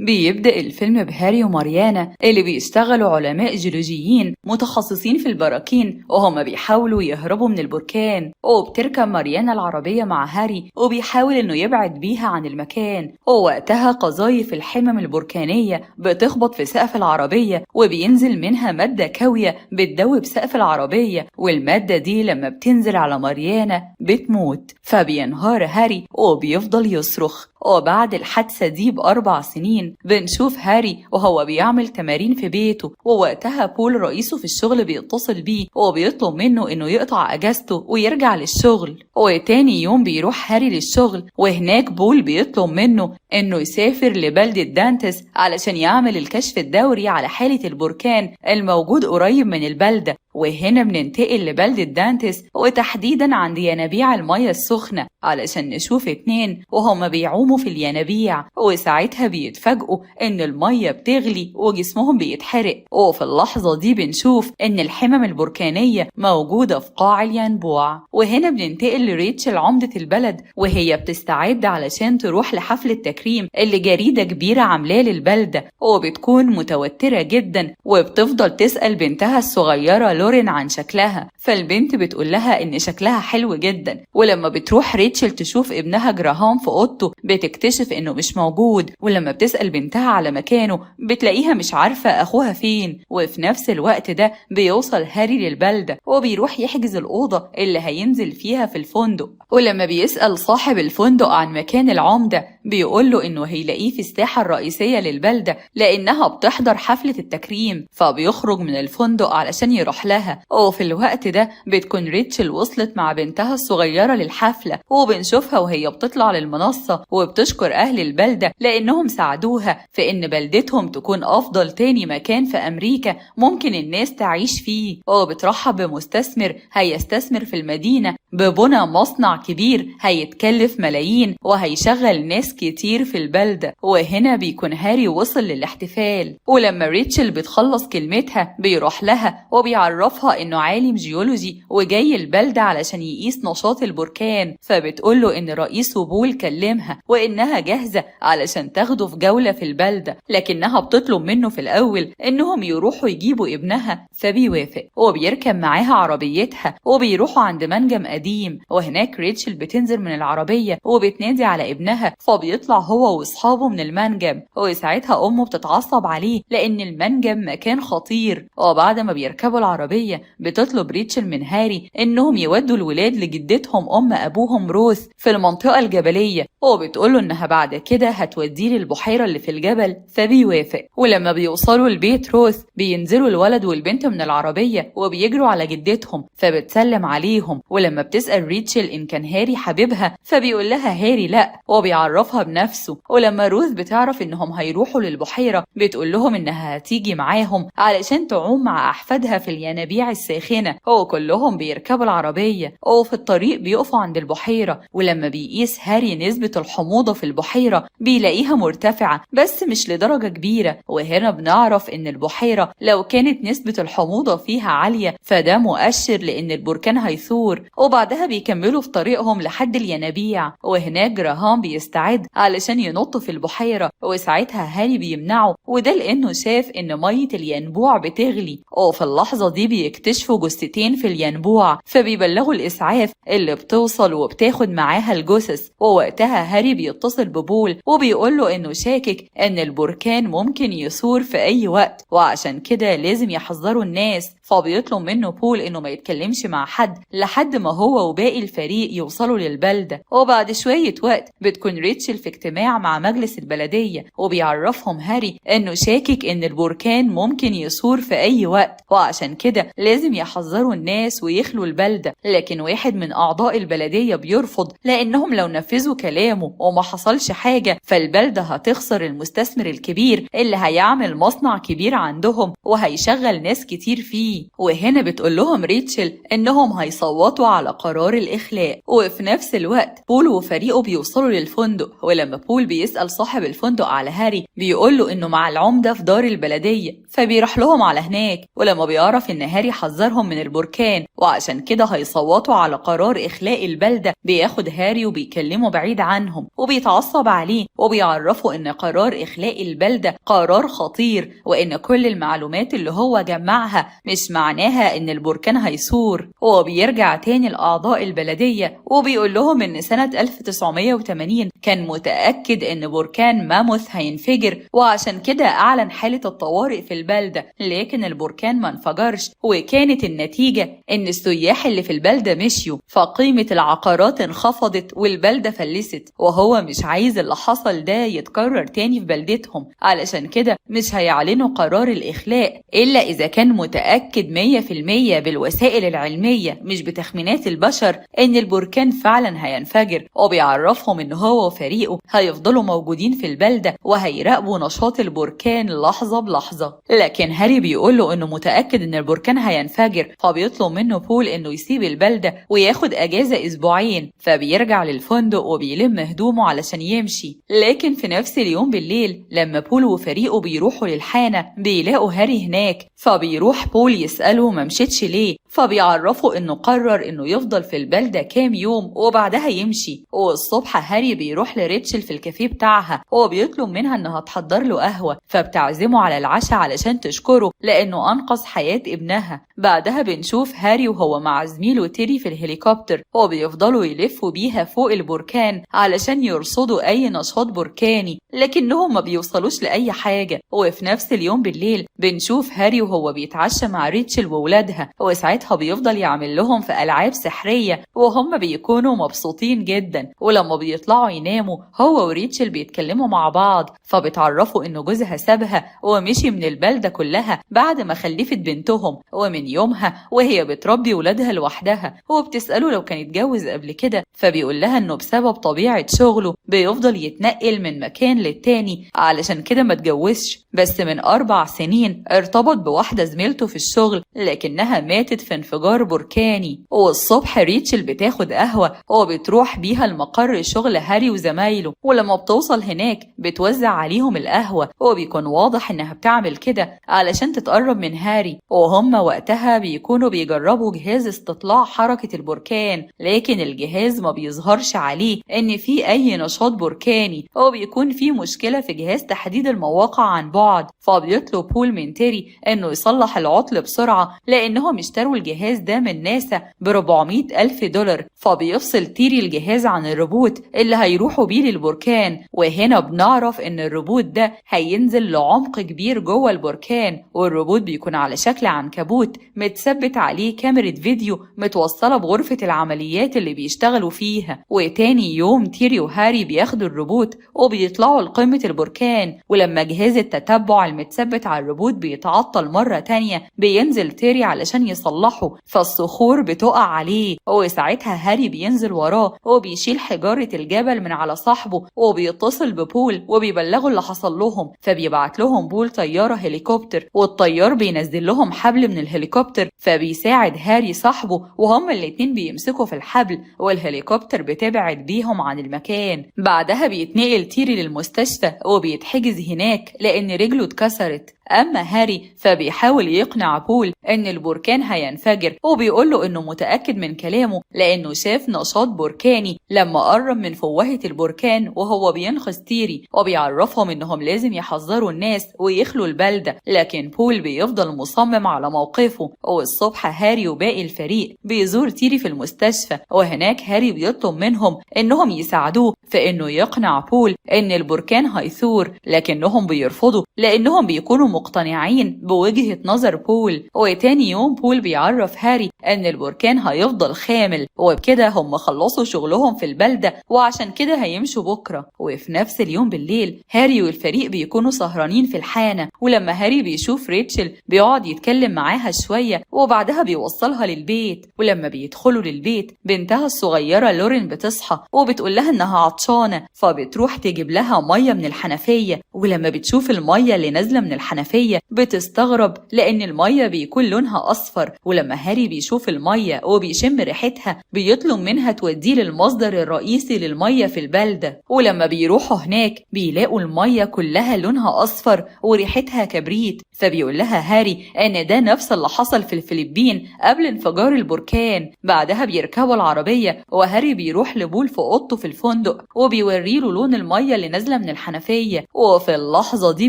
بيبدأ الفيلم بهاري وماريانا اللي بيشتغلوا علماء جيولوجيين متخصصين في البراكين، وهما بيحاولوا يهربوا من البركان. وبتركب ماريانا العربية مع هاري وبيحاول انه يبعد بيها عن المكان، ووقتها قذايف الحمم البركانية بتخبط في سقف العربية وبينزل منها مادة كاوية بتدوب سقف العربية، والمادة دي لما بتنزل على ماريانا بتموت، فبينهار هاري وبيفضل يصرخ. وبعد الحادثة دي ب4 سنين بنشوف هاري وهو بيعمل تمارين في بيته، ووقتها بول رئيسه في الشغل بيتصل بيه وبيطلب منه انه يقطع اجازته ويرجع للشغل. وتاني يوم بيروح هاري للشغل، وهناك بول بيطلب منه انه يسافر لبلدة دانتس علشان يعمل الكشف الدوري على حالة البركان الموجود قريب من البلدة. وهنا بننتقل لبلدة دانتس وتحديدا عند ينابيع المية السخنة علشان نشوف 2 وهما بيعوموا في الينابيع، وساعتها بيتفاجئوا ان المية بتغلي وجسمهم بيتحرق. وفي اللحظة دي بنشوف ان الحمم البركانية موجودة في قاع الينبوع. وهنا بننتقل لريتشل عمدة البلد وهي بتستعد علشان تروح لحفل التكريم اللي جريدة كبيرة عاملاه للبلدة، وبتكون متوترة جدا وبتفضل تسأل بنتها الصغيرة لورين عن شكلها، فالبنت بتقول لها ان شكلها حلو جدا. ولما بتروح ريتشل تشوف ابنها جراهام في اوضته بتكتشف انه مش موجود، ولما بتسأل بنتها على مكانه بتلاقيها مش عارفة اخوها فين. وفي نفس الوقت ده بيوصل هاري للبلدة وبيروح يحجز الأوضة اللي هينزل فيها في الفندق، ولما بيسأل صاحب الفندق عن مكان العمدة بيقول له انه هيلاقيه في الساحة الرئيسية للبلدة لانها بتحضر حفلة التكريم، فبيخرج من الفندق علشان يروح لها. وفي الوقت ده بتكون ريتشل وصلت مع بنتها الصغيرة للحفلة، وبنشوفها وهي بتطلع للمنصة وبتشكر أهل البلدة لأنهم ساعدوها في إن بلدتهم تكون أفضل تاني مكان في أمريكا ممكن الناس تعيش فيه. وبترحب بمستثمر هيستثمر في المدينة ببنى مصنع كبير هيتكلف ملايين وهيشغل ناس كتير في البلدة. وهنا بيكون هاري وصل للاحتفال، ولما ريتشل بتخلص كلمتها بيروح لها وبيعرفها إنه عالم جيولوجي وجاي البلدة علشان يقيس نشاط البركان، فبتقوله إن رئيسه بول كلمها وإنها جاهزة علشان تاخده في جولة في البلدة، لكنها بتطلب منه في الأول إنهم يروحوا يجيبوا ابنها، فبيوافق وبيركب معاها عربيتها وبيروحوا عند منجم قديم. وهناك ريتشل بتنزل من العربية وبتنادي على ابنها، فبيطلع هو واصحابه من المنجم، وساعتها أمه بتتعصب عليه لأن المنجم مكان خطير. وبعد ما بيركبوا العربية بتطلب ريتشل من هاري إنهم يودوا الولاد لجدتهم أم أبوهم روث في المنطقة الجبلية، وبتقوله إنها بعد كده هتوديه للبحيرة اللي في الجبل، فبيوافق. ولما بيوصلوا لبيت روث بينزلوا الولد والبنت من العربية وبيجروا على جدتهم فبتسلم عليهم. ولما بتسأل ريتشل إن كان هاري حبيبها فبيقول لها هاري لأ، وبيعرفها بنفسه. ولما روث بتعرف إنهم هيروحوا للبحيرة بتقول لهم إنها هتيجي معاهم علشان تعوم مع أحفادها في الينابيع الساخنة، وكلهم بيركبوا العربية. وفي الطريق بيقفوا عند البحيرة، ولما بيقيس هاري نسبة الحموضة في البحيرة بيلاقيها مرتفعة بس مش لدرجة كبيرة. وهنا بنعرف إن البحيرة لو كانت نسبة الحموضة فيها عالية فده مؤشر لأن البركان هيثور. وبعدها بيكملوا في طريقهم لحد الينابيع، وهناك جراهام بيستعد علشان ينط في البحيرة، وساعتها هاري بيمنعه، وده لأنه شاف إن مية الينبوع بتغلي. وفي اللحظة دي بيكتشفوا جثتين في الينبوع، فبيبلغوا الإسعاف اللي بتوصل وبتاخد معاها الجثث. ووقتها هاري بيتصل ببول وبيقول له إنه شاكك إن البركان ممكن يثور في أي وقت، وعشان كده لازم يحذروا الناس. فبيطلب منه بول إنه ما يتكلمش مع حد لحد ما هو وباقي الفريق يوصلوا للبلدة. وبعد شوية وقت بتكون ريتشل في اجتماع مع مجلس البلدية، وبيعرفهم هاري إنه شاكك إن البركان ممكن يثور في أي وقت، وعشان كده لازم يحذروا الناس ويخلوا البلدة. لكن واحد من أعضاء البلدية بيرفض، لأنهم لو نفذوا كلامه وما حصلش حاجة فالبلدة هتخسر المستثمر الكبير اللي هيعمل مصنع كبير عندهم وهيشغل ناس كتير فيه. وهنا بتقول لهم ريتشل إنهم هيصوتوا على قرار الإخلاء. وفي نفس الوقت بول وفريقه بيوصلوا للفندق، ولما بول بيسأل صاحب الفندق على هاري بيقول له إنه مع العمدة في دار البلدية، فبيروح لهم على هناك. ولما بيعرف إن هاري حذرهم من البركان وعشان كده هيصوتوا على قرار إخلاء البلدة، بياخد هاري وبيكلمه بعيد عنهم وبيتعصب عليه وبيعرفه إن قرار إخلاء البلدة قرار خطير، وإن كل المعلومات اللي هو جمعها مش معناها إن البركان هيثور. وبيرجع تاني لأعضاء البلدية وبيقول لهم إن سنة 1980 كان متأكد إن بركان ماموث هينفجر، وعشان كده أعلن حالة الطوارئ في البلدة، لكن البركان ما انفجرش، وكانت النتيجة إن السياح اللي في البلدة مشيوا، فقيمة العقارات انخفضت والبلدة فلست، وهو مش عايز اللي حصل ده يتكرر تاني في بلدتهم، علشان كده مش هيعلنوا قرار الإخلاء إلا إذا كان متأكد 100% بالوسائل العلمية مش بتخمينات البشر إن البركان فعلا هينفجر. وبيعرفهم إن هو وفريقه هيفضلوا موجودين في البلدة وهيراقبوا نشاط البركان لحظة بلحظة. لكن هاري بيقوله إنه متأكد إن البركان هينفجر، فبيطلب منه بول إنه يسيب البلدة وياخد أجازة أسبوعين، فبيرجع للفندق وبيلم هدومه علشان يمشي. لكن في نفس اليوم بالليل لما بول وفريقه بيروحوا للحانة بيلاقوا هاري هناك، فبيروح بول يسأله ما مشيتش ليه، فبيعرفوا إنه قرر إنه يفضل في البلدة كام يوم وبعدها يمشي. والصبح هاري بيروح لريتشل في الكافيه بتاعها وبيطلب منها إنها تحضر له قهوة، فبتعزمه على العشاء علشان تشكره لأنه أنقذ حياة ابنها. بعدها بنشوف هاري وهو مع زميله تيري في الهليكوبتر وبيفضلوا يلفوا بيها فوق البركان علشان يرصدوا أي نشاط بركاني، لكنهم ما بيوصلوش لأي حاجة. وفي نفس اليوم بالليل بنشوف هاري وهو بيتعشى مع ريتشل وولادها، وساعتها بيفضل يعمل لهم في ألعاب سحرية وهم بيكونوا مبسوطين جدا. ولما بيطلعوا يناموا هو وريتشل بيتكلموا مع بعض، فبيتعرفوا إنه جوزها سابها ومشي من البلدة كلها بعد ما خلفت بنتهم، ومن يومها وهي بتربي ولادها لوحدها. وبتسأله لو كان اتجوز قبل كده، فبيقول لها إنه بسبب طبيعة شغله بيفضل يتنقل من مكان للتاني علشان كده ما اتجوزش، بس من 4 سنين ارتبط بواحدة زميلته في الشغل لكنها ماتت في انفجار بركاني. والصبح ريتشل بتاخد قهوة وبتروح بيها المقر شغل هاري وزمايله، ولما بتوصل هناك بتوزع عليهم القهوة، وبيكون واضح إنها بتعمل كده علشان تتقرب من هاري. وهم وقتها بيكونوا بيجربوا جهاز استطلاع حركة البركان، لكن الجهاز ما بيظهرش عليه إن في أي نشاط بركاني، وبيكون في مشكلة في جهاز تحديد المواقع عن بعد، فبيطلب بول من تيري إنه يصلح العطل بسرعة لأنهم اشتروا الجهاز ده من ناسا ب$400,000. فبيفصل تيري الجهاز عن الروبوت اللي هيروحوا بيه للبركان، وهنا بنعرف إن الروبوت ده هينزل لعمق كبير جوه البركان، والروبوت بيكون على شكل عنكبوت متثبت عليه كاميرا فيديو متوصلة بغرفة العمليات اللي بيشتغلوا فيها. وتاني يوم تيري وهاري بياخدوا الروبوت وبيطلعوا لقمة البركان، ولما جهاز التتبع المتثبت على الروبوت بيتعطل مرة تانية بينزل تيري علشان يصلحه، فالصخور بتقع عليه، وساعتها هاري بينزل وراه وبيشيل حجارة الجبل من على صاحبه وبيتصل ببول وبيبلغوا اللي حصل لهم، فبيبعت لهم بول طيارة هليكوبتر، والطيار بينزل لهم حبل من الهليكوبتر، فبيساعد هاري صاحبه وهم الاتنين بيمسكوا في الحبل والهليكوبتر بتبعد بيهم عن المكان. بعدها بيتنقل تيري للمستشفى وبيتحجز هناك لأن رجله اتكسرت. أما هاري فبيحاول يقنع بول إن البركان هينفجر، وبيقوله إنه متأكد من كلامه لأنه شاف نشاط بركاني لما قرب من فوهة البركان وهو بينقذ تيري، وبيعرفهم إنهم لازم يحذروا الناس ويخلوا البلدة، لكن بول بيفضل مصمم على موقفه. والصبح هاري وباقي الفريق بيزور تيري في المستشفى، وهناك هاري بيطلب منهم إنهم يساعدوه في إنه يقنع بول إن البركان هيثور، لكنهم بيرفضوا لأنهم بيكونوا مقتنعين بوجهة نظر بول. وتاني يوم بول بيعرف هاري ان البركان هيفضل خامل، وبكده هم خلصوا شغلهم في البلدة وعشان كده هيمشوا بكرة. وفي نفس اليوم بالليل هاري والفريق بيكونوا سهرانين في الحانة، ولما هاري بيشوف ريتشل بيقعد يتكلم معاها شوية وبعدها بيوصلها للبيت. ولما بيدخلوا للبيت بنتها الصغيرة لورين بتصحى وبتقول لها انها عطشانة، فبتروح تجيب لها مية من الحنفية، ولما بتشوف المية اللي نازلة من الحنفية الحنفية بتستغرب لأن المية بيكون لونها أصفر، ولما هاري بيشوف المية وبيشم ريحتها بيطلب منها توديه للمصدر الرئيسي للمية في البلدة. ولما بيروحوا هناك بيلاقوا المية كلها لونها أصفر وريحتها كبريت، فبيقول لها هاري إن ده نفس اللي حصل في الفلبين قبل انفجار البركان. بعدها بيركبوا العربية وهاري بيروح لبول في أوضته في الفندق وبيوريله لون المية اللي نازلة من الحنفية، وفي اللحظة دي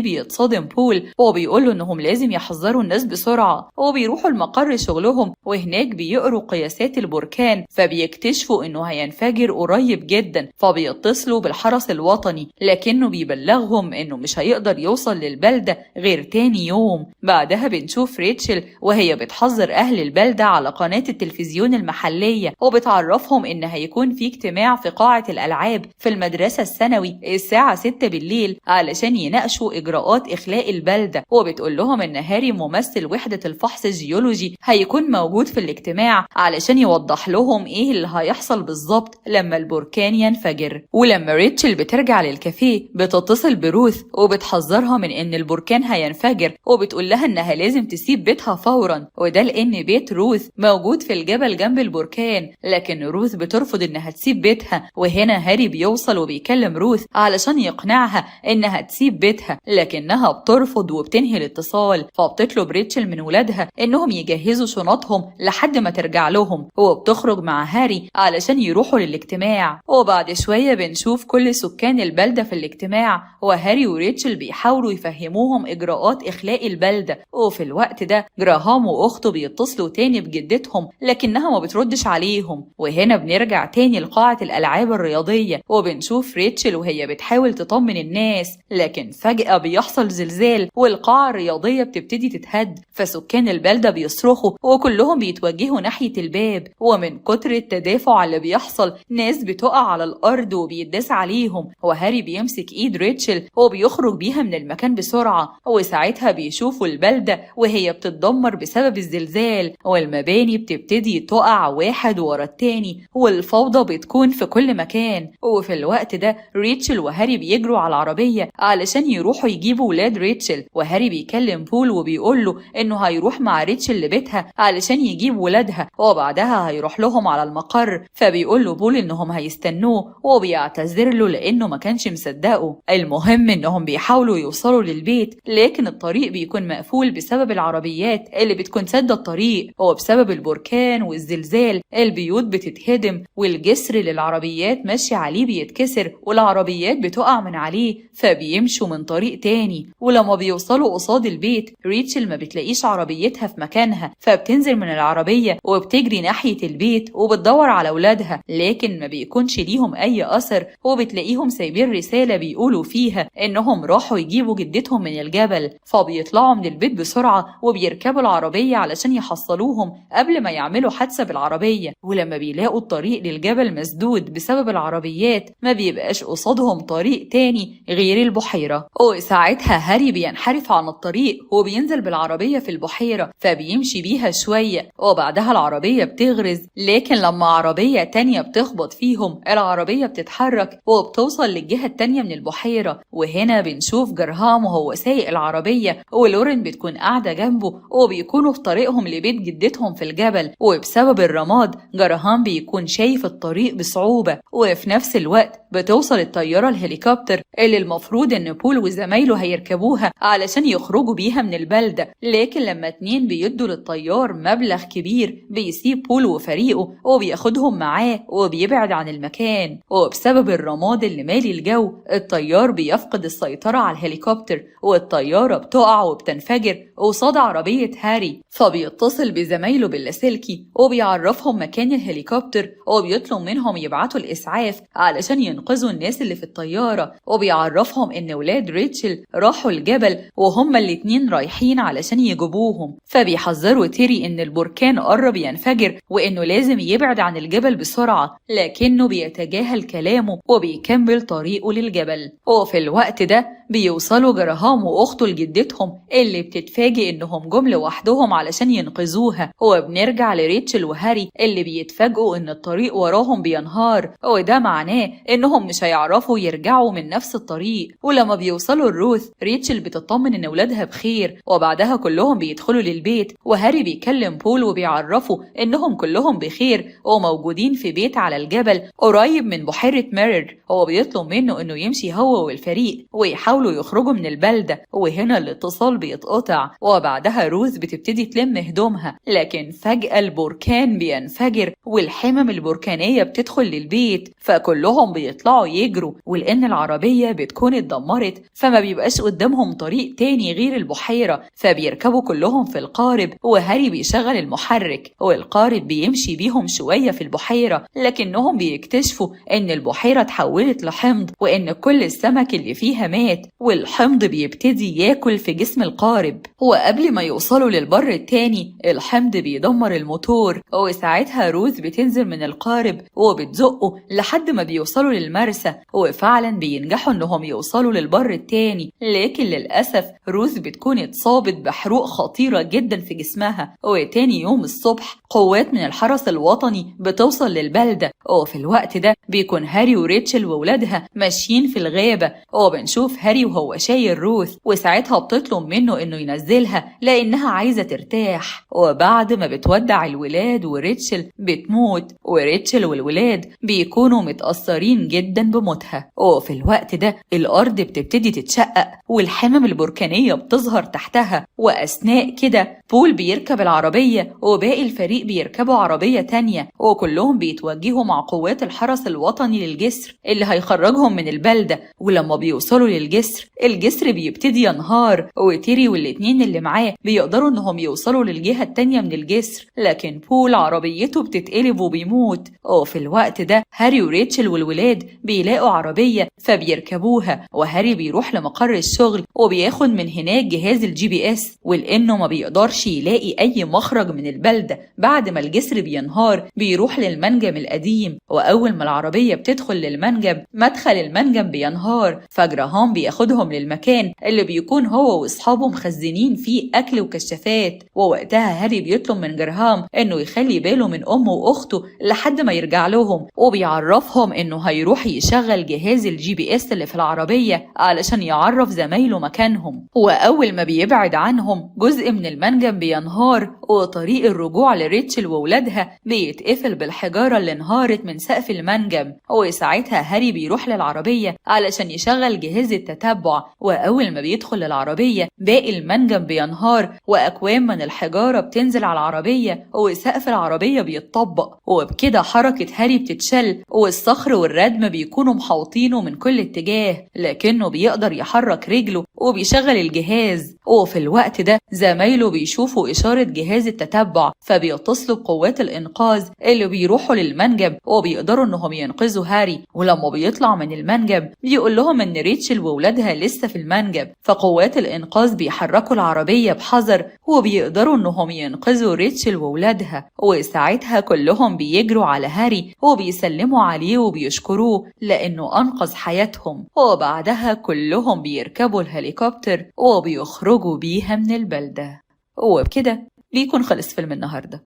بيتصدم بول وبيقول له إنهم لازم يحذروا الناس بسرعة، وبيروحوا المقر شغلهم وهناك بيقروا قياسات البركان فبيكتشفوا إنه هينفجر قريب جدا، فبيتصلوا بالحرس الوطني لكنه بيبلغهم إنه مش هيقدر يوصل للبلدة غير تاني يوم. بعدها بنشوف ريتشل وهي بتحذر أهل البلدة على قناة التلفزيون المحلية وبتعرفهم إن هيكون في اجتماع في قاعة الألعاب في المدرسة الثانوي الساعة 6 بالليل علشان يناقشوا إجراءات إخلاء البلدة، وبتقول لهم إن هاري ممثل وحدة الفحص الجيولوجي هيكون موجود في الاجتماع علشان يوضح لهم إيه اللي هيحصل بالظبط لما البركان ينفجر. ولما ريتشل بترجع للكافيه بتتصل بروث وبتحذرها من إن البركان هينفجر وبتقول لها إنها لازم تسيب بيتها فورا، وده لأن بيت روث موجود في الجبل جنب البركان، لكن روث بترفض إنها تسيب بيتها. وهنا هاري بيوصل وبيكلم روث علشان يقنعها إنها تسيب بيتها، لكنها بترفض وبتنهي الاتصال. فبتطلب ريتشل من ولادها إنهم يجهزوا شنطهم لحد ما ترجع لهم، وبتخرج مع هاري علشان يروحوا للاجتماع. وبعد شوية بنشوف كل سكان البلدة في الاجتماع، وهاري وريتشل بيحاولوا يفهموهم إجراءات إخلاء البلدة. وفي الوقت ده جراهام وأخته بيتصلوا تاني بجدتهم لكنها ما بتردش عليهم. وهنا بنرجع تاني لقاعة الألعاب الرياضية وبنشوف ريتشل وهي بتحاول تطمن الناس، لكن فجأة بيحصل زلزال والقاعة الرياضية بتبتدي تتهد، فسكان البلدة بيصرخوا وكلهم بيتوجهوا ناحية الباب، ومن كتر التدافع اللي بيحصل ناس بتقع على الأرض وبيداس عليهم. وهاري بيمسك إيد ريتشل وبيخرج بيها من المكان بسرعة، وساعتها بيشوفوا البلدة وهي بتتدمر بسبب الزلزال، والمباني بتبتدي تقع واحد ورا التاني والفوضى بتكون في كل مكان. وفي الوقت ده ريتشل وهاري بيجروا على العربية علشان يروحوا يجيبوا ولاد ريتشل، وهاري بيكلم بول وبيقول له إنه هيروح مع ريتشل لبيتها علشان يجيب ولادها وبعدها هيروح لهم على المقر. فبيقول له بول إنهم هيستنوه وبيعتذر له لأنه ما كانش مصدقه. المهم إنهم بيحاولوا يوصلوا للبيت لكن الطريق بيكون مقفول بسبب العربيات اللي بتكون سادة الطريق، وبسبب البركان والزلزال البيوت بتتهدم والجسر اللي العربيات ماشية عليه بيتكسر والعربيات بتقع من عليه، فبيمشوا من طريق تاني. ولما بيوصلوا قصاد البيت ريتشل ما بتلاقيش عربيتها في مكانها، فبتنزل من العربية وبتجري ناحية البيت وبتدور على أولادها، لكن ما بيكونش ليهم أي أثر، وبتلاقيهم سايبين رسالة بيقولوا فيها إنهم راحوا يجيبوا جدتهم من الجبل. فبيطلعوا من البيت بسرعة وبيركبوا العربية علشان يحصلوهم قبل ما يعملوا حادثة بالعربية. ولما بيلاقوا الطريق للجبل مسدود بسبب العربيات ما بيبقاش قصادهم طريق تاني غير البحيرة، وساعتها هاري بينحرف عن الطريق وبينزل بالعربية في البحيرة، فبيمشي بيها شوية وبعدها العربية بتغرز، لكن لما عربية تانية بتخبط فيهم العربية بتتحرك وبتوصل للجهة التانية من البحيرة. وهنا بنشوف جرهام وهو سايق العربية ولورين بتكون قاعدة جنبه وبيكونوا في طريقهم لبيت جدتهم في الجبل، وبسبب الرماد جرهام بيكون شايف الطريق بصعوبة. وفي نفس الوقت بتوصل الطيارة الهليكوبتر اللي المفروض ان بول وزمايله هيركبوها علشان يخرجوا بيها من البلدة، لكن لما اتنين بيدوا للطيار مبلغ كبير بيسيب بول وفريقه وبياخدهم معاه وبيبعد عن المكان. وبسبب الرماد اللي مالي الجو الطيار بيفقد السيطرة على الهليكوبتر والطيارة بتقع وبتنفجر قصاد عربية هاري، فبيتصل بزمايله باللاسلكي وبيعرفهم مكان الهليكوبتر وبيطلب منهم يبعتوا الإسعاف علشان ينقذوا الناس اللي في الطيارة، وبيعرفهم إن ولاد ريتشل راحوا الجبل وهما الاتنين رايحين علشان يجيبوهم. فبيحذروا تيري إن البركان قرب ينفجر وإنه لازم يبعد عن الجبل بسرعة، لكنه بيتجاهل كلامه وبيكمل طريقه للجبل. وفي الوقت ده بيوصلوا جراهام وأخته لجدتهم اللي بتتفاجئ إنهم جم لوحدهم علشان ينقذوها. وبنرجع لريتشل وهاري اللي بيتفاجئوا إن الطريق وراهم بينهار، وده معناه إنهم مش هيعرفوا يرجعوا من نفس الطريق. ولما بيوصلوا لروث، ريتشل بتطمن إن ولادها بخير، وبعدها كلهم بيدخلوا للبيت، وهاري بيكلم بول وبيعرفوا إنهم كلهم بخير وموجودين في بيت على الجبل قريب من بحيرة ميرر. هو بيطلب منه إنه يمشي هو والفريق ويحاولوا يخرجوا من البلدة، وهنا الاتصال بيتقطع. وبعدها روث بتبتدي تلم هدومها، لكن فجأة البركان بينفجر والحمم البركانية بتدخل للبيت، فكلهم بيطلعوا يجروا، ولأن العربية بتكون اتدمرت فما بيبقاش قدامهم طريق تاني غير البحيرة، فبيركبوا كلهم في القارب، وهاري بيشغل المحرك والقارب بيمشي بيهم شوية في البحيرة، لكنهم بيكتشفوا إن البحيرة اتحولت لحمض وإن كل السمك اللي فيها مات، والحمض بيبتدي ياكل في جسم القارب. وقبل ما يوصلوا للبر التاني الحمض بيدمر الموتور، وساعتها روث بتنزل من القارب وبتزقه لحد ما بيوصلوا للمرسى، وفعلا بينجحوا انهم يوصلوا للبر التاني، لكن للأسف روث بتكون اتصابت بحروق خطيرة جدا في جسمها. وتاني يوم الصبح قوات من الحرس الوطني بتوصل للبلدة، وفي الوقت ده بيكون هاري وريتشل وولادها ماشيين في الغابة، وبنشوف هاري وهو شايل روث، وساعتها بتطلب منه انه ينزلها لانها عايزة ترتاح. وبعد ما بتودع الولاد وريتشل بتموت، وريتشل والولاد بيكونوا متأثرين جدا بموتها. وفي الوقت ده الأرض بتبتدي تتشقق والحمم البركانية بتظهر تحتها، وأثناء كده بول بيركب العربية وباقي الفريق بيركبوا عربية تانية، وكلهم بيتوجهوا مع قوات الحرس الوطني للجسر اللي هيخرجهم من البلدة. ولما بيوصلوا للجسر، الجسر بيبتدي ينهار، وتيري والاتنين اللي معاه بيقدروا انهم يوصلوا للجهة التانية من الجسر، لكن بول عربيته بتتقلب وبيموت. وفي الوقت ده هاري وريتشل والولاد بيلاقوا عربية فبيركبوها، وهاري بيروح لمقر الشغل وبياخد من هناك جهاز ال GPS، ولانه ما بيقدرش يلاقي اي مخرج من البلدة بعد ما الجسر بينهار بيروح للمنجم القديم. واول ما العربية بتدخل للمنجم مدخل المنجم بينهار، فجراهام بياخدهم للمكان اللي بيكون هو واصحابه مخزنين فيه اكل وكشافات. ووقتها هاري بيطلب من جراهام انه يخلي باله من امه واخته لحد ما يرجع لهم، وبيعرفهم انه هيروح يشغل جهاز ال GPS اللي في العربية علشان يعرف زمايله مكانهم. واول ما بيبعد عنهم جزء من المنجم بينهار، وطريق الرجوع لريتشل وولادها بيتقفل بالحجارة اللي انهارت من سقف المنجم. وساعتها هاري بيروح للعربية علشان يشغل جهاز التتبع، وأول ما بيدخل للعربية باقي المنجم بينهار وأكوام من الحجارة بتنزل على العربية وسقف العربية بيتطبق، وبكده حركة هاري بتتشل والصخر والردم بيكونوا محاوطينه من كل اتجاه، لكنه بيقدر يحرك رجله وبيشغل الجهاز. وفي الوقت ده زمايله بيشوفوا إشارة جهاز التتبع فبيتصلوا بقوات الإنقاذ اللي بيروحوا للمنجم وبيقدروا إنهم ينقذوا هاري. ولما بيطلع من المنجم بيقول لهم إن ريتشل وولادها لسه في المنجم، فقوات الإنقاذ بيحركوا العربية بحذر وبيقدروا إنهم ينقذوا ريتشل وولادها. وساعتها كلهم بيجروا على هاري وبيسلموا عليه وبيشكروه لأنه أنقذ حياتهم. وبعدها كلهم بيركبوا الهليكوبتر وبيخرجوا بيها من البلدة. وبكده بيكون خلص فيلم النهاردة.